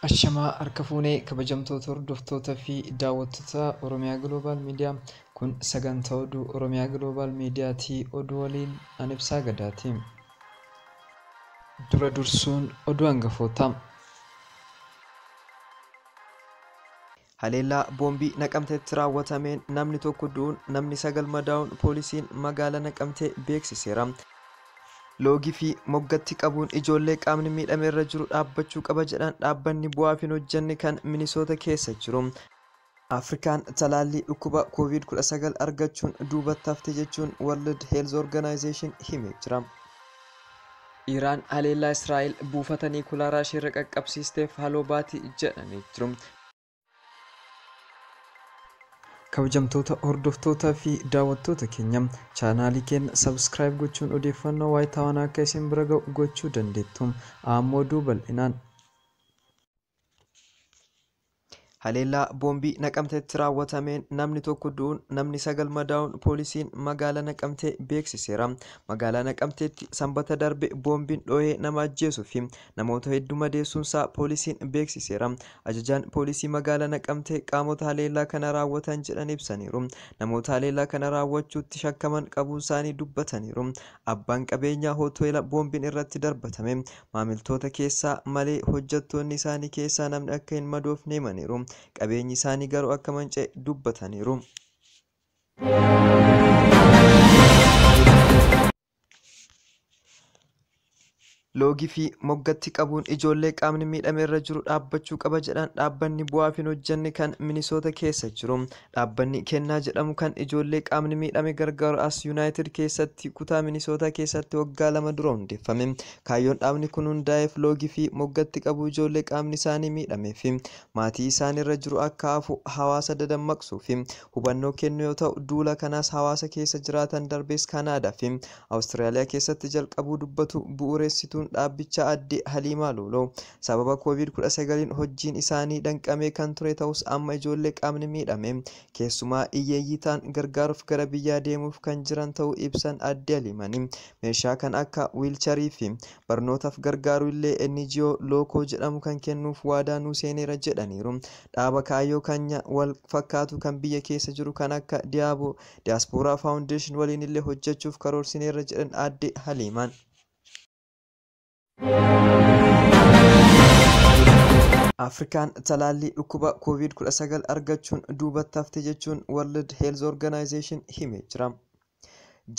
Ashamaa harka fuunee kabajamtoota hordoftoota fi daawwattoota Oromiyaa Global Media. Kun sagantaa oduu Oromiyaa Global Miidiyaatii. Oduu waliin an Ibsaa Gadaati. Dura dursuun oduu hangafootaa. Haleellaa boombii Naqamteetti raawwatameen namni tokko du'uun namni 9 madaa'uun poolisiin magaalaa Naqamtee beeksiseera. Loogii fi moggatti qabuun ijoollee qaamni miidhame irra jiru dhaabbachuu qaba jedhan dhaabbanni bu'aaf hin hojjenne kan Minisoota keessa jiru. Afrikaan talaallii dhukkuba COVID-19 argachuun duubatti hafte jechuun World Health Organization himee jira. Iraan haleellaa Israa'el buufata niikulaaraa isheerra qaqqabsiisteef haloo baati jedhanii jiru. Kabajamtoota hordoftoota fi daawwattoota keenya, chaanaalii keenya subscribe gochuun odeeffannoo waayitaawwan akka isin bira ga'u gochuu dandeettu. Ammoo oduu bal'inaan. Haleellaa boombii Naqamteetti raawwatameen namni tokko du'uun namni 9 madaa'uun poolisiin magaalaa Naqamtee beeksiseera. Magaalaa Naqamteetti sanbata darbe boombiin dhohee nama ajjeesuu fi namoota hedduu madeessuunsaa poolisiin beeksiseera. Ajajaan poolisii magaalaa Naqamtee qaamota haleellaa kana raawwatan jedhan ibsaniiru. Namoota haleellaa kana raawwachuutti shakkaman qabuun isaanii dubbataniiru. Abbaan qabeenyaa hoteela boombiin irratti darbatame maamiltoota keessaa malee hojjettoonni isaanii keessaa namni akka hin madoofne himaniiru. Qabeenyi isaanii garuu akka manca'e dubbataniiru. Loogii fi moggatti qabuun ijoollee qaamni miidhame irra jiru dhaabbachuu qaba jedhan dhaabbanni bu'aaf hin hojjenne kan Minisoota keessa jiru. Dhaabbanni kennaa jedhamu kan ijoollee qaamni miidhame gargaaru as Yuunaayitid keessatti kutaa Minisoota keessatti waggaa 2 dura hundeeffame. Kaayyoon dhaabni kun hundaa'eef loogii fi moggatti qabu ijoollee qaamni isaanii miidhamee fi maatii isaanii irra jiru akka hafu hawaasa dadammaqsuu fi hubannoo kennu yoo ta'u, duula kanaas hawaasa keessa jiraatan darbees Kanaadaa fi Awustiraaliyaa keessatti jalqabuu dubbatu bu'uureessituun dhaabbicha adde Haliimaa Loloo. Sababa COVID-19 hojiin isaanii danqamee kan ture ta'us amma ijoollee qaamni miidhame keessumaa hiyyeeyyii ta'an gargaaruuf gara biyyaa deemuuf kan jiran ta'uu ibsan adde Haliimani. Meeshaa kan akka wiilcharii fi barnootaaf gargaaru illee NGO Lookoo jedhamu kan kennuuf waadaa nuu seeneera jedhaniiru. Dhaaba kaayyoo keenya wal fakkaatu kan biyya keessa jiru kan akka Diyaaspooraa Faawundeeshin waliin illee hojjechuuf karoorsineerra jedhan adde Haliimaan. Afrikaan talaallii dhukkuba COVID-19 argachuun duubatti hafte jechuun World Health Organization himee jira.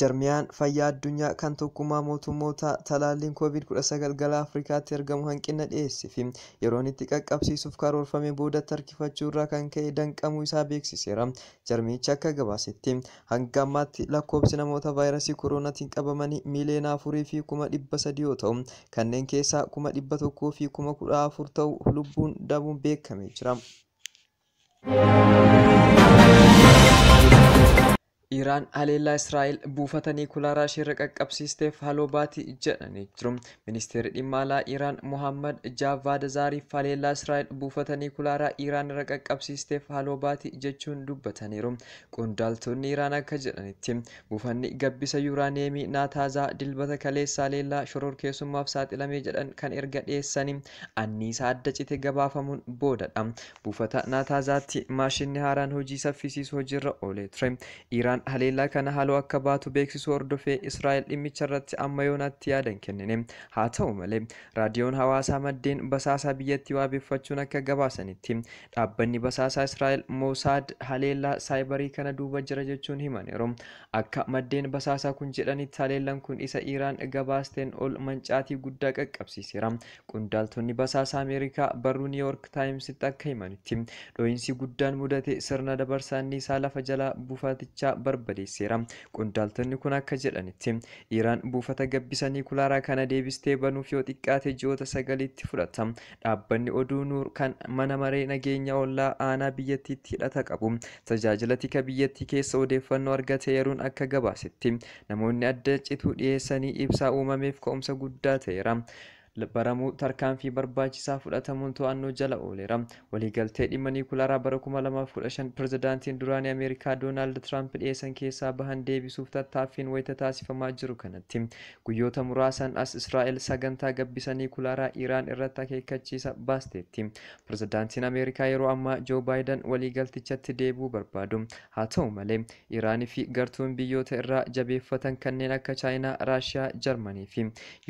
Jarmiyaan fayyaa addunyaa kan tokkummaa mootummoota talaalliin COVID-19 gara Afrikaatti ergamu hanqina dhiyeessii fi yeroon itti qaqqabsiisuuf karoorfame boodatti harkifachuu irraa kan ka'e danqamuu isaa beeksiseera. Jarmichi akka gabaasetti hanga ammaatti lakkoofsi namoota vaayirasii koronaatiin qabamanii 4,300,000 yoo ta'u, kanneen keessaa 114,000 ta'u lubbuun dhabuun beekamee jira. Iraan haleellaa Israa'el buufata niikulaaraa isheerra qaqqabsiisteef haloo baati jedhanii jiru. Ministeerri dhimma alaa Iraan Mohammad Javaad Zaariif haleellaa Israa'el buufata niikulaaraa Iraan irra qaqqabsiisteef haloo baati jechuun dubbataniiru. Qondaaltonni Iraan akka jedhanitti buufanni gabbisa yuuraaniyeemii Naataazaa dilbata kaleessa haleellaa shororkeessummaaf saaxilamee jedhan kan erga dhiyeessanii anniisaa adda cite gabaafamuun boodadha. Buufata Naataazaatti maashinni haaraan hojii saffisiisu hojiirra oolee ture. Iraan haleellaa kana haaloo akka baatu beeksisuu hordofee Israa'el dhimmicha irratti amma yoonaatti yaada hin kennine. Haa ta'u malee raadiyoon hawaasaa maddeen basaasaa biyyattii wabeeffachuun akka gabaasanitti dhaabbanni basaasaa Israa'el Moosaad haleellaa saayibarii kana duuba jira jechuun himaniiru. Akka maddeen basaasaa kun jedhanitti haleellaan kun isa Iraan gabaasteen ol mancaatii guddaa qaqqabsiiseera. Qondaaltonni basaasaa Ameerikaa barruu Niw Yoork Taayimsitti akka himanitti dho'iinsi guddaan mudate sirna dabarsa anniisaa lafa jalaa buufatichaa barbadeesseera. Qondaaltonni kun akka jedhanitti Iraan buufata gabbisa niikulaaraa kana deebistee banuuf yoo xiqqaate ji'oota 9tti fudhata. Dhaabbanni oduu Nuur kan mana maree nageenya ollaa aanaa biyyattiitti hidhata qabu tajaajila tika biyyattii keessa odeeffannoo argate yeroon akka gabaasetti namoonni adda cituu dhiyeessanii ibsaa uumameef ka'umsa guddaa ta'eera. Baramuu tarkaanfii barbaachisaa fudhatamuun to'annoo jala ooleera. Waliigaltee dhimma niwukilaraa bara 2015 pirezidaantiin duraanii Ameerikaa Doonaald Tiraamp dhiyeessan keessaa bahan deebisuuf tattaaffiin wayita taasifamaa jiru kanatti, guyyoota muraasaan as Israa'el sagantaa gabbisa niwukilaraa Iraan irratti akeekkachiisa baasteetti. Pirezidaantiin Ameerikaa yeroo ammaa Joo Baayiden waliigaltichatti deebi'uu barbaadu. Haa ta'u malee, Iraanii fi gartuun biyyoota irraa jabeeffatan kanneen akka Chaayinaa, Raashiyaa, Jarmanii fi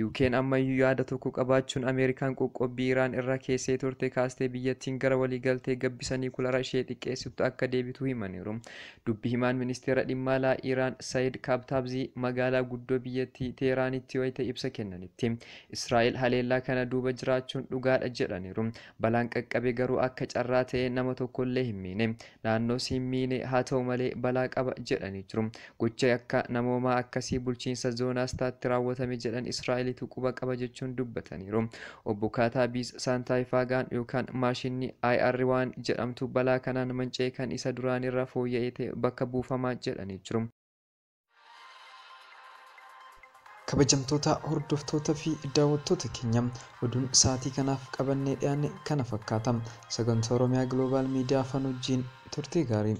UK'n ammayyuu yaada tokko qabaachuun Ameerikaan qoqqobbii Iraan irra keessee turte kaastee biyyattiin gara waliigaltee gabbisa niwukilaraa ishee xiqqeessitu akka deebitu himaniiru. Dubbi himaan ministeera dhimma alaa Iraan Sayid Kaabtaabzii magaalaa guddoo biyyattii Teeraanitti wayita ibsa kennanitti, Israa'el haleellaa kana duuba jiraachuun dhugaadha jedhaniiru. Balaan qaqqabe garuu akka carraa ta'ee nama tokkollee hin miine. Naannoos hin miine, haa ta'u malee balaa qaba jedhanii jiru. Gocha akka namoomaa akkasii bulchiinsa Zoonaastaatti raawwatame jedhan Israa'elitu quba qaba jechuun dubbataniiru. Obbo Kaataabiis Saantaayifaagaan yookaan maashinni IR1 jedhamtu balaa kanaan manca'e kan isa duraanirra fooyya'ee ta'e bakka buufamaa jedhanii jiru. Kabajamtoota hordoftoota fi daawwattoota keenya, oduun sa'aatii kanaaf qabannee dhiyaanne kana fakkaata. Sagantaa Oromiyaa Global Miidiyaa afaan wajjin turtii gaarii.